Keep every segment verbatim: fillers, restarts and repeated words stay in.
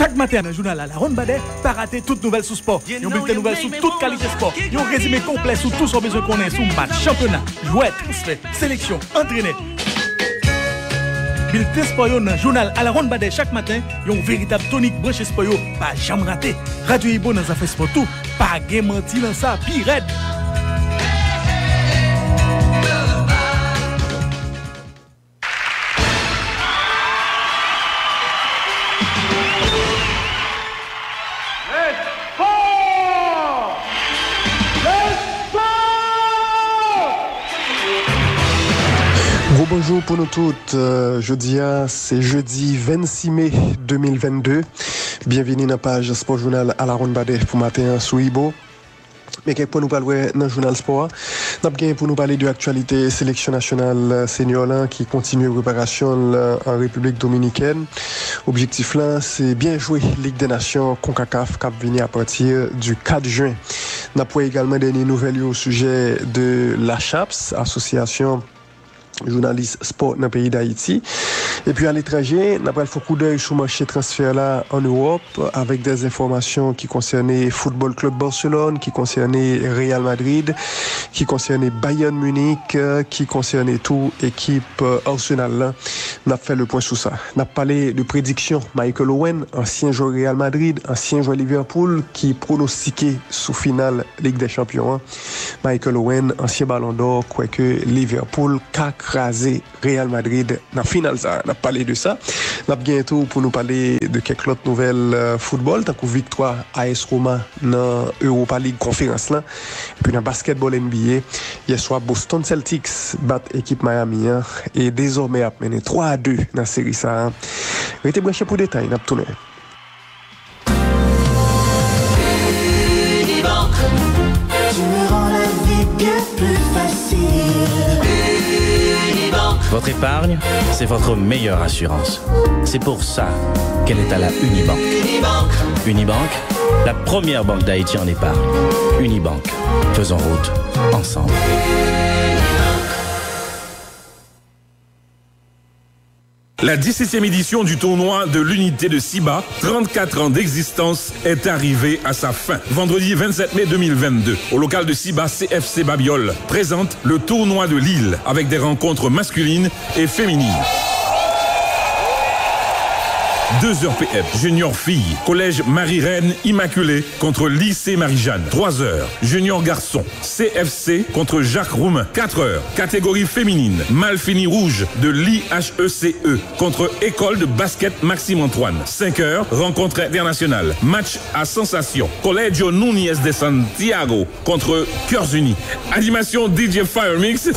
Chak maten nan jounal Alawonnbadè, pa rate tout nouvèl sou spò. Yon bilten nouvèl sou tout kalite spò. Yon rezime konplè sou tou sa w bezwen konnen sou match, chanpyona, jwè, transfè, seleksyon, antrenè. Bilten spò yo nan jounal Alawonnbadè chak maten, yon veritab tonik branche spò yo pa janm rate. Radyo Ibo nan zafè spò tou, pa gen manti nan sa, pi rèd. Gwo bonjou pou nou tout. Euh, jodi a, se jedi vennsis me de mil vennde. Byenvini nan paj Spò Jounal Alawonnbadè pou maten an sou Ibo. Men kèk pwen nou pral wè nan jounal spò a. N ap gen pou nou pale de aktyalite seleksyon nasyonal senyò lan ki kontinye preparasyon l an Repiblik Dominikèn. Objektif lan, se byen jwe Lig dè Nasyon konkakaf k ap vini apati di kat jen. N ap wè egalman dènye nouvèl yo o sijè de la chaps, asosyasyon jounalis spò nan peyi Dayiti. Epi aletranje, n ap pral fè koudèy sou mache transfè la ann Ewòp, avèk dè enfòmasyon ki konsène Foutbòl Klèb Barcelone, ki konsène Real Madrid, ki konsène Bayern Munich, ki konsène tou ekip Arsenal lan. N ap fè le pwen sou sa. N ap pale de prediksyon Michael Owen, ansyen jwè Real Madrid, ansyen jwè Liverpool, ki pwonostike sou final Lig dè Chanpyon an. Michael Owen, ansyen Balon dò, kwè ke Liverpool ka kraze Real Madrid nan final sa a. N ap pale de sa. N ap gen tou pou nou pale de kèk lòt nouvèl, euh, foutbòl, tankou viktwa A S Roma nan Europa League konferans lan. Epi nan baskètbòl N B A, yèswa Boston Celtics bat ekip Miami an e dezòmè ap mennen twa a de nan seri sa a. Rete branche pou detay, n ap tounen. Unibank. Tu me rends la vie bien plus facile. Unibank. Votre épargne, c'est votre meilleure assurance. C'est pour ça qu'elle est à la Unibank. Unibank. Unibank, la première banque d'Haïti en épargne. Unibank, faisons route ensemble. La dix-septième édition du tournoi de l'unité de Siba, trente-quatre ans d'existence, est arrivée à sa fin. Vendredi vingt-sept mai deux mille vingt-deux, au local de Siba, C F C Babiole présente le tournoi de l'île avec des rencontres masculines et féminines. Deux heures P M, junior fille, collège Marie-Reine Immaculée contre lycée Marie-Jeanne. Trois heures, junior garçon, C F C contre Jacques Roumain. Quatre heures, catégorie féminine, Malfini Rouge de l'I H E C E contre École de basket Maxime Antoine. Cinq heures, rencontre internationale, match à sensation, Colegio Núñez de Santiago contre Cœurs Unis. Animation D J Firemix,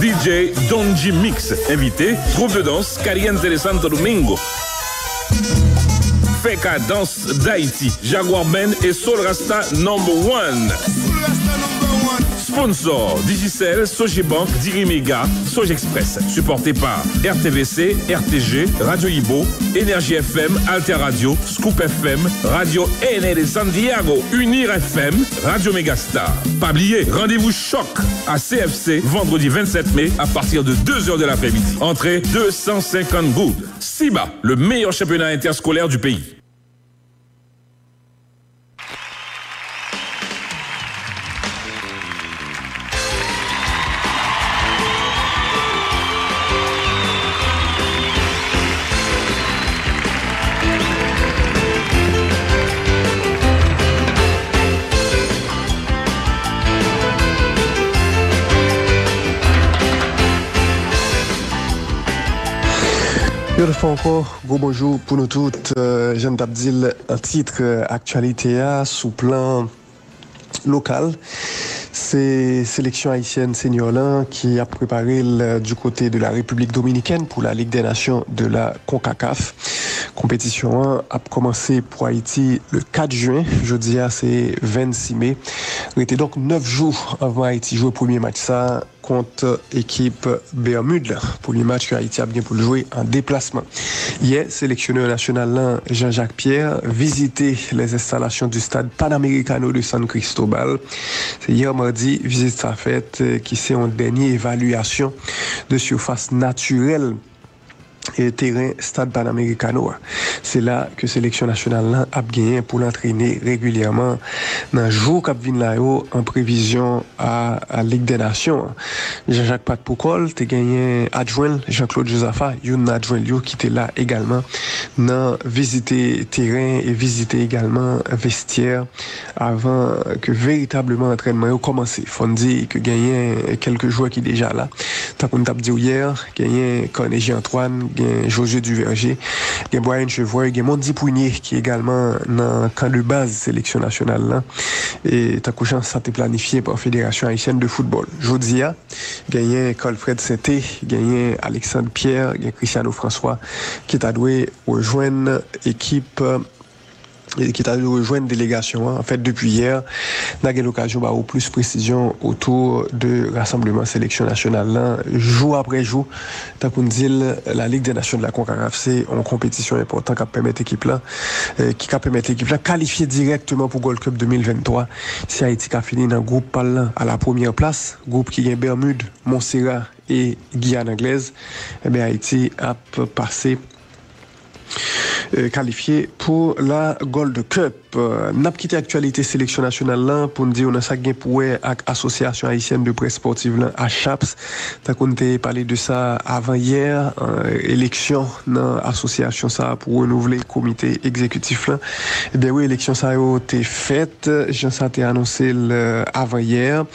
D J Don G Mix. Invité, troupe de danse Caliente de Santo Domingo. Fè Kadans Dayiti, Jaguar Band e Soul Rasta Number One. Sponsor, Digicel, Sogebank, Diri Mega, Sogexpress. Supporté par R T V C, R T G, Radio Ibo, Energy F M, Alter Radio, Scoop F M, Radio N de Santiago, Unir F M, Radio Megastar. Pa bliye, randevou chòk a C F C vandredi vennsèt me à partir de deux heures de l'après-midi. Entrée deux cent cinquante goud. Siba, le meilleur championnat interscolaire du pays. Yon lòt fwa ankò, gwo bonjou pou nou tout. Euh, jan n t ap di l an tit, euh, aktyalite a, sou plan lokal, se seleksyon ayisyèn senior lan ki ap prepare l, euh, du côté de la République dominicaine pour la Ligue des Nations de la CONCACAF. Konpetisyon an ap kòmanse pou Ayiti le kat jen. Jodi a, se vennsis me. Rete donk nèf jou anvan Ayiti jwe premye match sa kont ekip Bermud. Premye match ke Ayiti ap gen pou l jwe an deplasman. Yè, seleksyonè nasyonal lan, Jean-Jacques Pierre, vizite les installations du Stade Panamericano de San Cristobal. Se yè madi, vizit sa fèt, ki se yon dènye evalyasyon de sifas natirèl e teren Stad Panamericano a. Se la ke seleksyon nasyonal lan ap genyen pou l antrene regilyèman nan jou k ap vin la yo, an previzyon a, a Lig dè Nasyon an. Jean-Jacques Pat pou kò l te genyen adjwen l, Jean-Claude Josaphat, youn nan adjwen l yo ki te la egalman nan vizite teren e vizite egalman vestyè avan ke veritableman antrènman yo kòmanse. Fò n di ke genyen kèlke jwè ki deja la. Tankou n t ap di w yè, genyen Corneille Antoine, gen Josué Duverger, gen Bryan Chevrier, gen Mondy Prunier ki egalman nan kan de baz seleksyon nasyonal lan. E tankou jan sa te planifye pa Fédération Haïtienne de Football. Jodi a, genyen Carlfred Sainté, genyen Alexandre Pierre, gen Cristiano François ki ta dwe rejwenn ekip ki ta dwe rejwenn delegasyon an. Anfèt, depi yè, n a gen lokazyon ba ou plis presizyon otou de rasanbleman seleksyon nasyonal lan, jou apre jou. Tankou n di l, la Ligue des Nations de la CONCACAF, se yon konpetisyon enpòtan k ap pèmèt ekip lan, eh, ki ka pèmèt ekip lan kalifye dirèkteman pou Gold Cup de mil venntwa. Si Ayiti ka fini nan gwoup pa l lan a la premyè plas, gwoup ki gen Bèmid, Monsera e Giyàn Anglèz, ebyen, Ayiti ap pase eh, kalifye pou la Gold Cup. Eh, n ap kite aktyalite seleksyon nasyonal lan pou n di w nan sa k gen pou wè ak Association Haïtienne de Presse Sportive lan, ACHAPS. Tankou n te pale de sa avan yè, eh, eleksyon nan asosyasyon sa a pou renouvle komite egzekitif lan. Ebyen wi, eleksyon sa yo te fèt, jan sa te anonse l, eh, avan yè.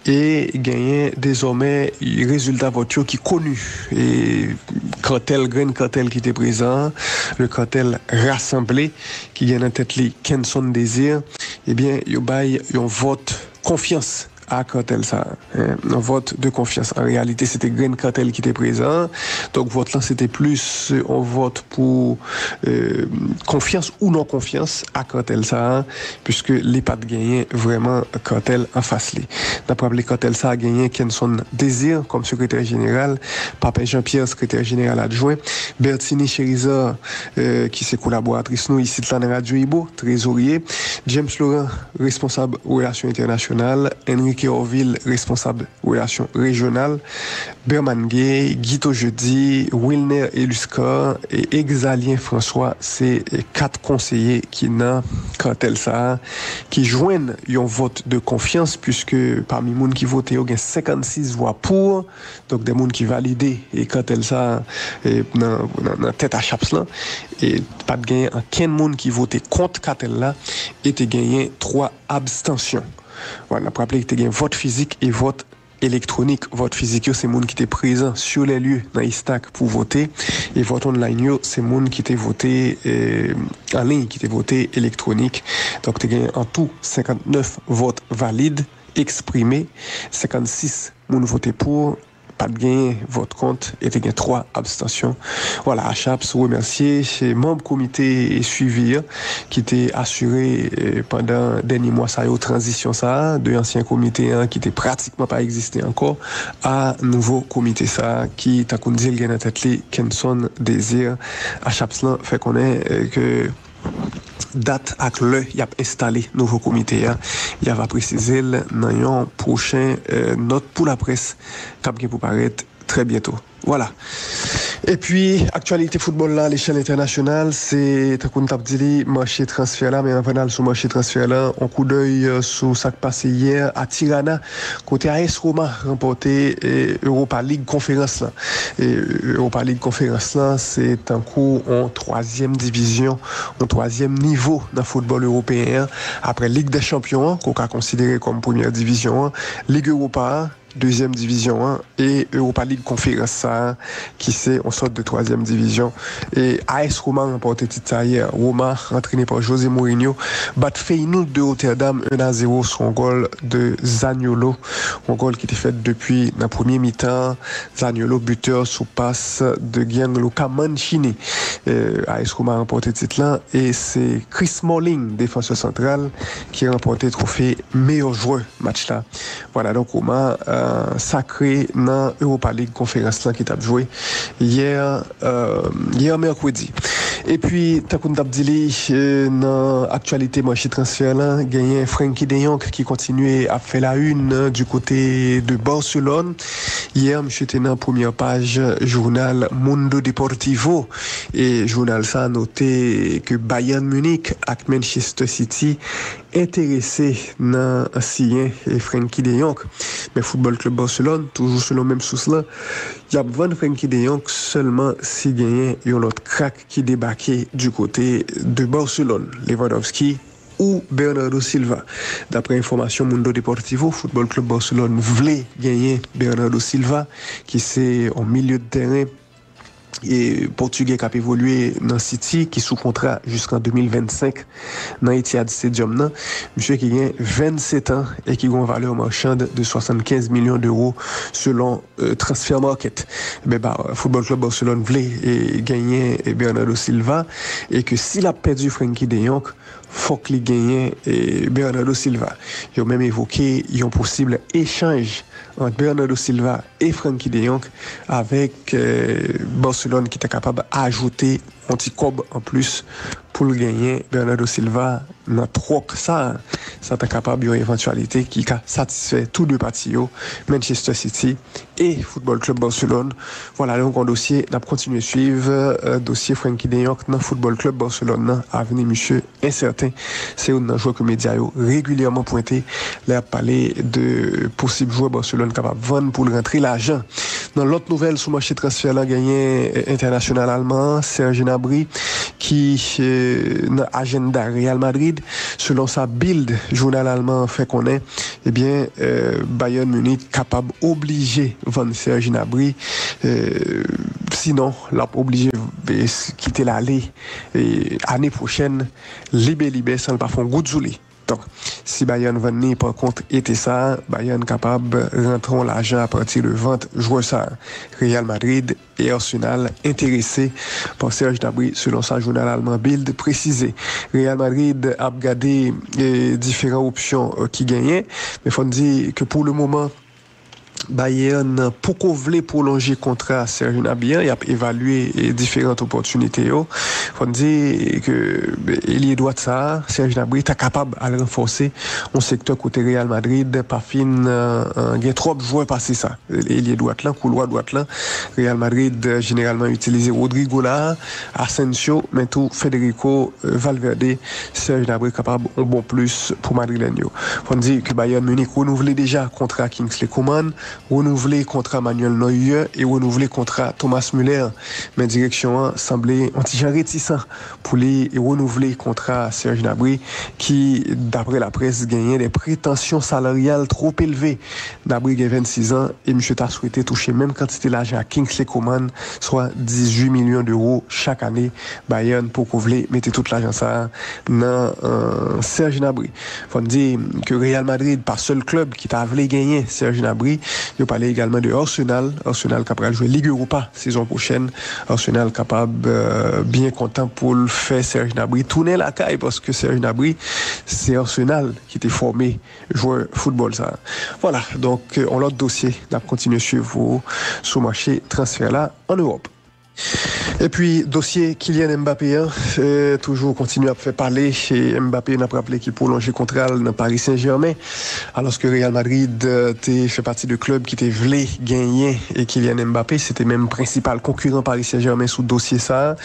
E genyen dezòmè rezilta vòt yo ki koni. E kantèl, grenn kantèl ki te prezan an, le kantèl Rasanble, ki gen nan tèt li Kenson Désir, ebyen, yo bay yon vòt konfyans a kantèl sa a, en, yon vòt de konfyans. An reyalite, se te grenn kantèl ki te prezan an. Donk, vòt lan, se te plis yon vòt pou, eh, konfyans ou non konfyans a kantèl sa a, piske li pa t genyen vrèman kantèl anfas li. N ap raple kantèl sa a genyen Kenson Désir kòm sekretè jeneral, Papin Jean-Pierre, sekretè jeneral adjwen, Bertini Chérizer, eh, ki se kolaboratris nou isit la nan Radyo Ibo, trezorye, James Laurent, responsab relasyon entènasyonal, Enrique Orville, responsab relasyon rejyonal, Berman Gay, Guito Jeudi, Wilner Eluscar e Exalien François, se kat konseye ki nan kantèl sa a, ki jwenn yon vòt de konfyans, piske pami moun ki vote yo, gen senkannsis vwa pou, donk de moun ki valide e kantèl sa a, e nan, nan, nan tèt ACHAPS lan, e pa t gen ankenn moun ki vote kont kantèl la, e te genyen twa abstansyon. Vwala, n ap raple ki te gen vòt fizik e vòt elektwonik. Vòt fizik yo, se moun ki te prezan sur les lieux nan Istak pou vote. E vòt online yo, se moun ki te vote, eh, an liy, ki te vote elektwonik. Donk, te gen an tou senkantnèf vòt valid, eksprime, senkannsis moun vote pou, pa t genyen vòt kont, e te gen twa abstansyon. Vwala, ACHAPS remèsye se manm komite swivi an ki te asire, eh, pandan dènye mwa sa yo, tranzisyon sa a, de ansyen komite an ki te pratikman pa egziste ankò, a nouvo komite sa a ki, tankou n di l, gen nan tèt li Kenson Désir. ACHAPS lan fè konnen, eh, ke dat ak lè y ap enstale nouvo komite a, y a va presize l nan yon pwochen, eh, nòt pou laprès k ap gen pou parèt trè byento. Vwala. Epi, aktyalite foutbòl la, alechèl entènasyonal, se, tankou n t ap di li, mache transfè la, men anvan n al sou mache transfè la, on koudèy, eh, sou sa k pase yè a Tirana, kote A S Roma ranpòte, eh, Europa League konferans lan. E, eh, Europa League konferans lan, se tankou on twazyèm divizyon, on twazyèm nivo nan foutbòl ewopeyen an, apre Lig dè Chanpyon an, ke w ka konsidere kòm premyè divizyon an, Lig Ewòpa a, dezyèm divizyon an, e Europa League konferans sa a, ki se on sòt de twazyèm divizyon. E A S Roma ranpòte tit sa yè. Roma, antrene pa José Mourinho, bat Feyenoord de Rotterdam en a zewo sou on gòl de Zaniolo. On gòl ki te fèt depi nan premye mitan. Zaniolo, bitè sou pas de Gianluca Mancini. Eh, A S Roma ranpòte tit lan e se Chris Smalling, defansè santral, ki ranpòte twofe meyè jwè match la. Vwala, donk, Roma, eh, sakre nan Europa League konferans lan ki t ap jwe yè, eh, yè mèkredi. Epi, tankou n t ap di li, eh, nan aktyalite mache transfè lan, genyen Frenkie de Jong ki kontinye ap fè la une, eh, du côté de Barcelone. Yè, misye te nan premyè paj jounal Mundo Deportivo. E jounal sa note ke Bayern Munich ak Manchester City enterese nan siyen, eh, Frenkie de Jong. Men Football Club Barcelone, toujou selon menm sous lan, y ap vann Frenkie de Jong sèlman si genyen yon lòt krak ki debake du côté de Barcelone, Lewandowski ou Bernardo Silva. Daprè enfòmasyon Mundo Deportivo, Football Club Barcelone vle genyen Bernardo Silva, ki se yon milye de tèren e Pòtigè k ap evolye nan City, ki sou kontra jiskan de mil vennsenk nan Etihad Stadium nan. Misye ki gen vennsetan e ki gen yon valè machann de swasannkenz milyon dewo selon, eh, Transfer Market. Ben, ba, Football Club Barcelone vle, eh, genyen, eh, Bernardo Silva e ke si l ap pèdi Frenkie de Jong, fòk li genyen, eh, Bernardo Silva. Yo menm evoke yon posib echanj ant Bernardo Silva e Frenkie de Jong avèk, eh, Barcelone ki ta kapab ajoute yon ti kòb anplis pou l genyen Bernardo Silva nan twòk sa. Sa ta kapab yon evantyalite ki ka satisfè tou de pati yo, Manchester City e Football Club Barcelone. Vwala, donk, yon dosye n ap kontinye swiv, eh, dosye Frenkie de Jong nan Football Club Barcelone nan. Avni misye ensèten. Se youn nan jwè ke medya yo regilyèman pwente lè y ap pale de posib jwè Barcelone kapab vann pou l rantre lajan. Nan lòt nouvèl sou mache transfè lan, genyen, eh, entènasyonal alman an, Serge Gnabry, ki, eh, nan ajanda Real Madrid. Selon sa Bild, jounal alman an fè konnen, ebyen, eh, Bayern Munich kapab oblije vann Serge Gnabry, eh, sinon, l ap oblije, eh, kite l ale, eh, ane pwochèn, libelibè, san l pa fè yon goud sou li. Donk, si Bayern vann li, pa kont, ete sa, Bayern kapab rantre yon lajan apati de vant jwè sa. Real Madrid e Arsenal enterese pa Serge Gnabry, selon sa jounal alman Bild presize. Real Madrid ap gade, eh, diferan opsyon, eh, ki genyen, men fò n di ke pou le moman, Bayern poko vle pwolonje kontra Serge Gnabry an, y ap evalye, eh, diferan opòtinite yo. Fò n di ke, eh, elye dwat sa a, Serge Gnabry, ta kapab al ranfòse yon sektè kote Real Madrid pa fin, eh, eh, gen twòp jwè pase sa. Elye dwat lan, koulwa dwat lan, Real Madrid, eh, jeneralman itilize Rodrygo la, Asensio, men tou Federico, eh, Valverde. Serge Gnabry kapab yon bon plis pou Madrilèn yo. Fò n di ke Bayern Munich renouvle deja kontra Kingsley Coman, renouvle kontra Manuel Neuer e renouvle kontra Thomas Muller. Men direksyon an sanble yon ti jan retisan pou li renouvle kontra Serge Gnabry, ki, daprè laprès, genyen de pretansyon salaryal twò elve. Gnabry gen vennsis an e misye ta swete touche menm kantite lajan ak Kingsley Coman, swa dizuit milyon dewo chak ane. Bayern poko vle mete tout lajan sa a nan, eh, Serge Gnabry. Fò n di ke Real Madrid pa sèl klèb ki ta vle genyen Serge Gnabry. Yo pale egalman de Arsenal. Arsenal k ap pral jwe Lig Europa sezon pwochèn. Arsenal kapab, eh, byen kontan pou l fè Serge Gnabry tounen lakay, paske Serge Gnabry, se Arsenal ki te fòme jwè foutbòl sa. Vwala, donk, eh, yon lòt dosye n ap kontinye swiv pou ou sou mache transfè la ann Ewòp. Epi, dosye Kylian Mbappé an, eh, toujou kontinye ap fè pale. E Mbappé, n ap raple, ki pwolonje kontra l nan Paris Saint-Germain, alòske Real Madrid, eh, te fè pati de klèb ki te vle genyen e Kylian Mbappé, se te menm prensipal konkiran Paris Saint-Germain sou dosye sa a.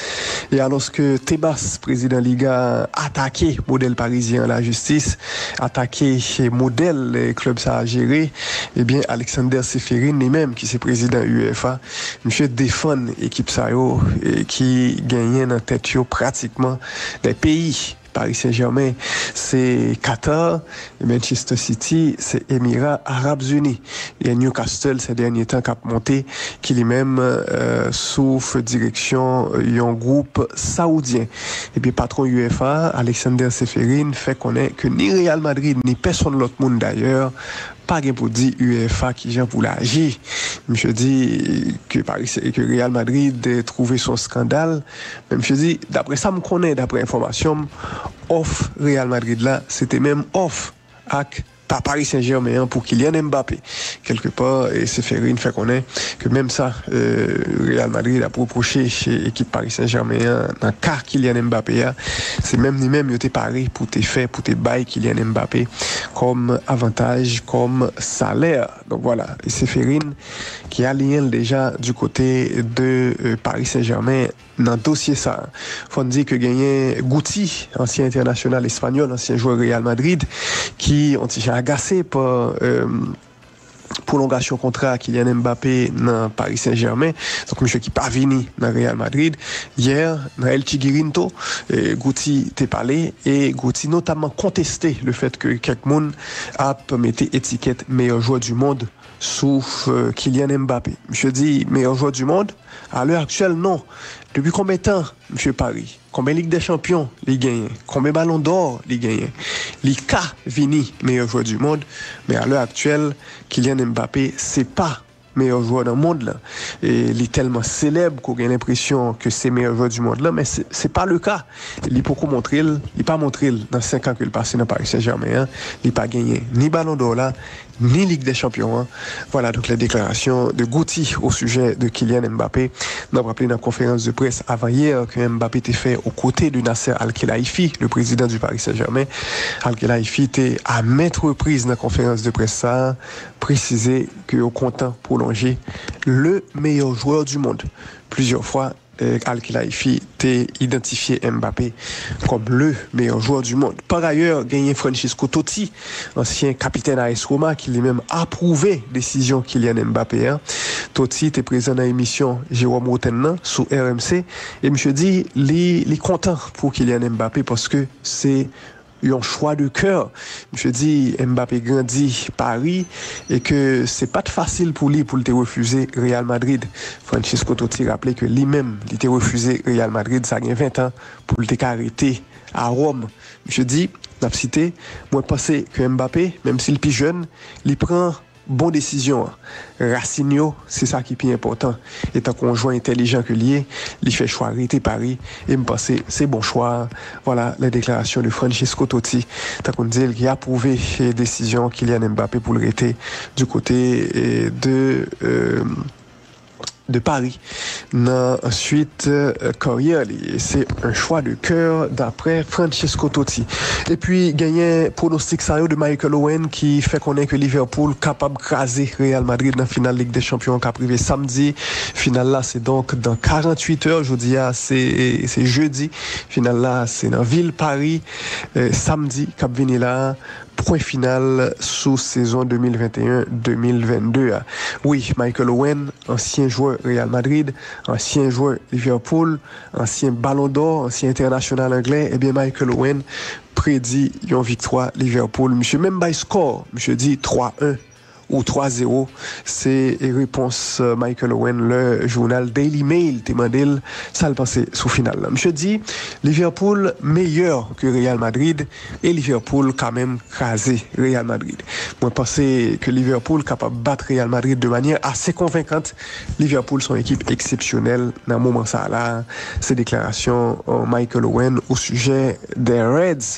E alòske Tebas, prezidan Liga, atake modèl parizyen an lajistis, atake modèl, eh, klèb sa a jere, ebyen, Alexander Ceferin, li menm, ki se prezidan UEFA, misye defann ekip sa yo, e ki genyen nan tèt yo pratikman de peyi Paris Saint-Germain, se Qatar, Manchester City, se Emirats Arabes Unis. E Newcastle, se dènye tan, k ap monte, ki li menm, eh, sou direksyon yon gwoup saoudyen. Epi patwon UEFA, Alexander Ceferin, fè konnen ke ni Real Madrid, ni pèsonn lòt moun dayè, pa gen pou di UEFA kijan pou l aji. Misye di ke Paris, ke Real Madrid, eh, twouve se yon eskandal. Men misye di, daprè sa m konnen, daprè enfòmasyon m, òf Real Madrid la, se te menm òf ak pa Paris Saint-Germain an pou Kylian Mbappé. Kèlkepa, e Ceferin fè konnen ke menm sa, e, Real Madrid ap repwoche ekip Paris Saint-Germain an nan ka Kylian Mbappé a, se menm li menm yo te pare pou te fè, pou te bay Kylian Mbappé kòm avantaj, kòm salè. Donk vwala, e Ceferin ki aliyen l deja du côté de, e, Paris Saint-Germain nan dosye sa. Fò n di ke genyen Guti, ansyen entènasyonal espanyòl, ansyen jwè Real Madrid, ki on ti jan agase pa, e, pwolongasyon kontra Kylian Mbappé nan Paris Saint-Germain. Donk, misye ki pa vini nan Real Madrid. Yè, nan El Chiguirinto, e, Guti te pale, e Guti notamman konteste le fèt ke kèk moun ap mete etikèt meilleur joueur du monde sou, e, Kylian Mbappé. Misye di, meilleur joueur du monde, à l'heure actuelle, non. Depi konbyen tan misye Paris? Konbyen Lig dè Chanpyon li genyen? Konbyen Balon dò li genyen? Li ka vini meilleur joueur du monde, men à l'heure actuelle, Kylian Mbappé, se pa meilleur joueur nan mond lan. E li tèlman selèb ke w gen lenpresyon ke se meilleur joueur du monde lan, men se, se pa le ka. Li poko montre l, li pa montre l nan senk an ke l pase nan Paris Saint-Germain an, li pa genyen ni Balon dò la, ni Lig dè Chanpyon an. Voilà donc les déclarations de Guti au sujet de Kylian Mbappé. N ap raple nan konferans de près avan yè ke Mbappé te fè aux côtés de Nasser Al-Khelaifi, le président du Paris Saint-Germain. Al-Khelaifi te à maintes reprises nan konferans de près sa a presize ke yo kontan pwolonje le meilleur joueur du monde. Plizyè fwa, e, Al-Khelaifi te idantifye Mbappé kòm le meilleur joueur du monde. Par ailleurs, genyen Francesco Totti, ansyen kapitèn A S Roma, ki li menm apwouve desizyon Kylian Mbappé a. Totti te prezan nan emisyon Jérôme Roten nan sou R M C, e misye di li, li kontan pou Kylian Mbappé paske se yon choix de cœur. Misye di Mbappé grandi Paris e ke se pa t fasil pou li pou l te refize Real Madrid. Francesco Totti raple ke li menm, li te refize Real Madrid, sa gen ven tan, pou l te ka rete a Ròm. Misye di, n ap site, mwen panse ke Mbappé, menm si l pi jèn, li pran bon desizyon an. Rasin yo, se sa ki pi enpòtan. E tankou yon jwè entèlijan ke l ye, li fè chwa rete Paris, e m panse se bon chwa a. Voilà les déclarations de Francesco Totti. Tankou n di l, ki apwouve, e, desizyon Kylian Mbappé pou l rete du côté, e, de, e, de Paris nan swit, e, karyè li. Se un choix de cœur d'après Francesco Totti. Epi genyen pwonostik sa yo de Michael Owen ki fè konnen ke Liverpool kapab kraze Real Madrid nan final Lig dè Chanpyon k ap rive samdi. Final la se donk dans quarante-huit heures, jodi a se, se jedi. Final la se nan vil Paris, e, samdi k ap vini la. Pwen final sou sezon de mil venteyen de mil vennde a. Wi, Michael Owen, ansyen jwè Real Madrid, ansyen jwè Liverpool, ansyen Balon dò, ansyen entènasyonal anglè, ebyen Michael Owen predi yon viktwa Liverpool. Misye menm bay skò, misye di twa en ou twa zewo. Se repons, e, Michael Owen lè jounal Daily Mail te mande l sa l panse sou final la. Misye di Liverpool meyè ke Real Madrid e Liverpool ka menm kraze Real Madrid. Mwen panse ke Liverpool kapab bat Real Madrid de manière assez convaincante. Liverpool se yon ekip eksepsyonèl nan moman sa a la. Se deklarasyon, e, Michael Owen au sujet des Reds.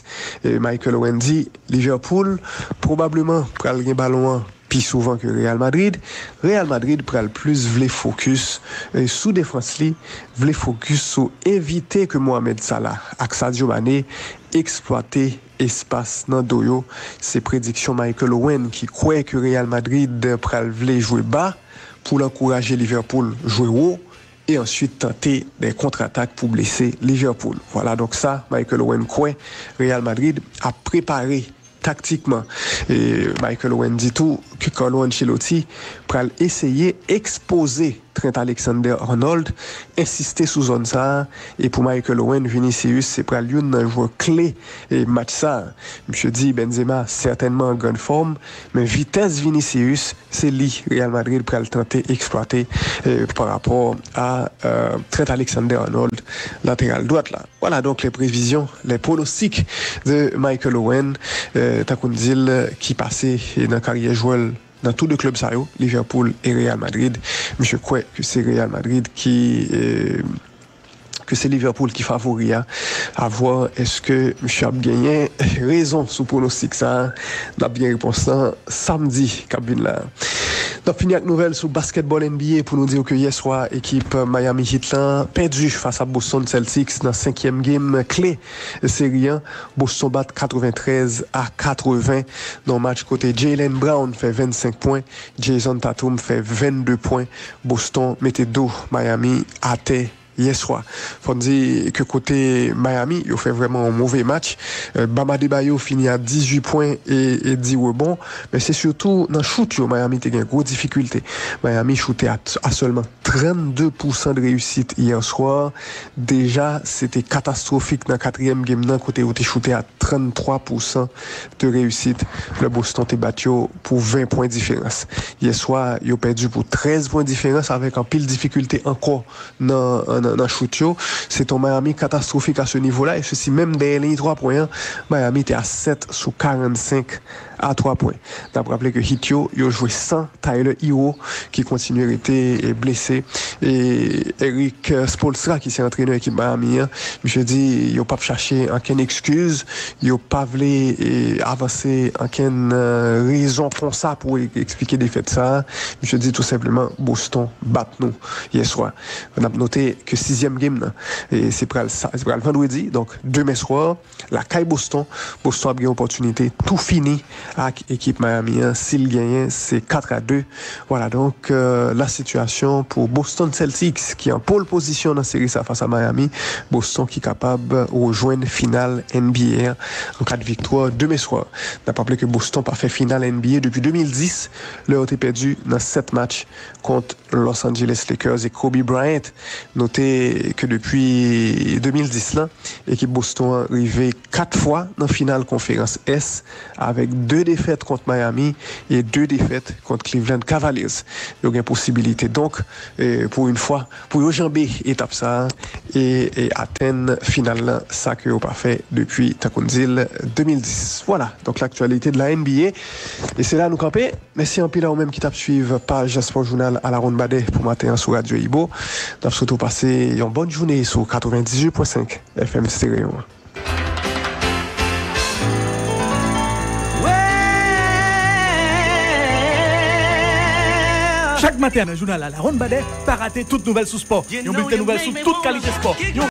E Michael Owen di Liverpool pwobableman pral gen balon an pi souvan ke Real Madrid. Real Madrid pral plis vle fokis, e, sou defans li, vle fokis sou evite ke Mohamed Salah ak Sadio Mane eksplwate espas nan do yo. Se prediksyon Michael Owen ki kwè ke Real Madrid pral vle jwe ba pou l ankouraje Liverpool jwe wo e answit tante de kontratak pou blese Liverpool. Vwala donk sa Michael Owen kwè Real Madrid ap prepare taktikman. E Michael Owen di tou ke Carlo Ancelotti pral eseye ekspoze Trent Alexander-Arnold, ensiste sou zòn sa a, e pou Michael Owen, Vinicius se pral youn nan jwè kle e match sa a. Misye di Benzema sètènman an grann fòm, men vitès Vinicius, se li Real Madrid pral tante eksplwate, e, pa rapò a, e, Trent Alexander-Arnold, lateral dwat la. Voilà donc les prévisions, les pronostics de Michael Owen, e, tankou n di l, ki pase nan karyè jwè l nan tou de klèb sa yo, Liverpool e Real Madrid. Misye kwè ke se Real Madrid ki, e, ke se Liverpool ki favori a. A vwar èske misye ap genyen rezon sou pwonostik sa a. N ap gen repons lan samdi k ap vin la. N ap fini ak nouvèl sou basketball N B A pou nou di w ke yè swa, ekip Miami Heat lan pèdi fas a Boston Celtics nan senkyèm game kle seri an. Boston bat katreventrèz a katreven nan yon match kote Jaylen Brown fè vennsenk pwen, Jayson Tatum fè vennde pwen. Boston mete do Miami atè yè swa. Fò n di ke kote Miami, yo fè vrèman yon move match. Eh, Bam Adebayo fini a dizuit pwen e, e dis rebon. Men se sitou nan chout yo Miami te gen gwo difikilte. Miami choute a, a sèlman trannde pousan de reyisit yè swa. Deja, se te katastwofik nan katriyèm game nan, kote yo te choute a tranntwa pousan de reyisit. Lè Boston te bat yo pou ven pwen diferans. Yè swa, yo pèdi pou trèz pwen diferans avèk anpil difikilte ankò nan, nan, nan chout yo. Se te yon Miami katastwofik a se nivo la, e sesi menm dèyè liy twa pwen an, Miami te a sèt sou karannsenk a twa pwen. N ap raple ke Heat yo, yo jwe san Tyler Herro, ki kontinye rete, e, blese. E Erik Spoelstra, ki se antrenè ekip Miami an, misye di yo p ap chache ankenn ekskiz, yo pa vle, e, avanse ankenn, e, rezon konsa pou e-, eksplike defèt sa a. Misye di tou senpleman, Boston bat nou yè swa. N ap note ke sizyèm game nan, e se pral sa, se pral vandredi, donk demen swa, lakay Boston. Boston ap gen opòtinite tou fini ak ekip Miami an. Si l genyen, se kat a de. Vwala donk, euh, la sitiyasyon pou Boston Celtics ki an pole position nan seri sa fas a Miami. Boston ki kapab rejwenn final N B A an an ka de viktwa demen swa. N ap raple ke Boston pa fè final N B A depi de mil dis, lè yo te pèdi nan sèt match kont Los Angeles Lakers e Kobe Bryant. Note ke depi de mil dis lan, ekip Boston an rive kat fwa nan final konferans Ès, avèk de defèt kont Miami e de defèt kont Cleveland Cavaliers. Yo gen posibilite, donk, eh, pou yon fwa, pou yo janbe etap sa a e, e atenn final lan, sa ke yo pa fè depi, tankou n di l, de mil dis. Vwala, donk, laktyalite de la N B A. E se la nou kanpe. Mèsi anpil a ou menm ki t ap swiv paj Sport Journal à la ronde badè pou maten an sou Radyo Ibo. N ap swete w pase yon bòn jounen sou katrevendizuit pwen senk F M Stereo. Chak maten nan jounal à la ronde badè, pa rate tout nouvèl sou spò. Yon bilten nouvèl sou tout kalite spò. Yon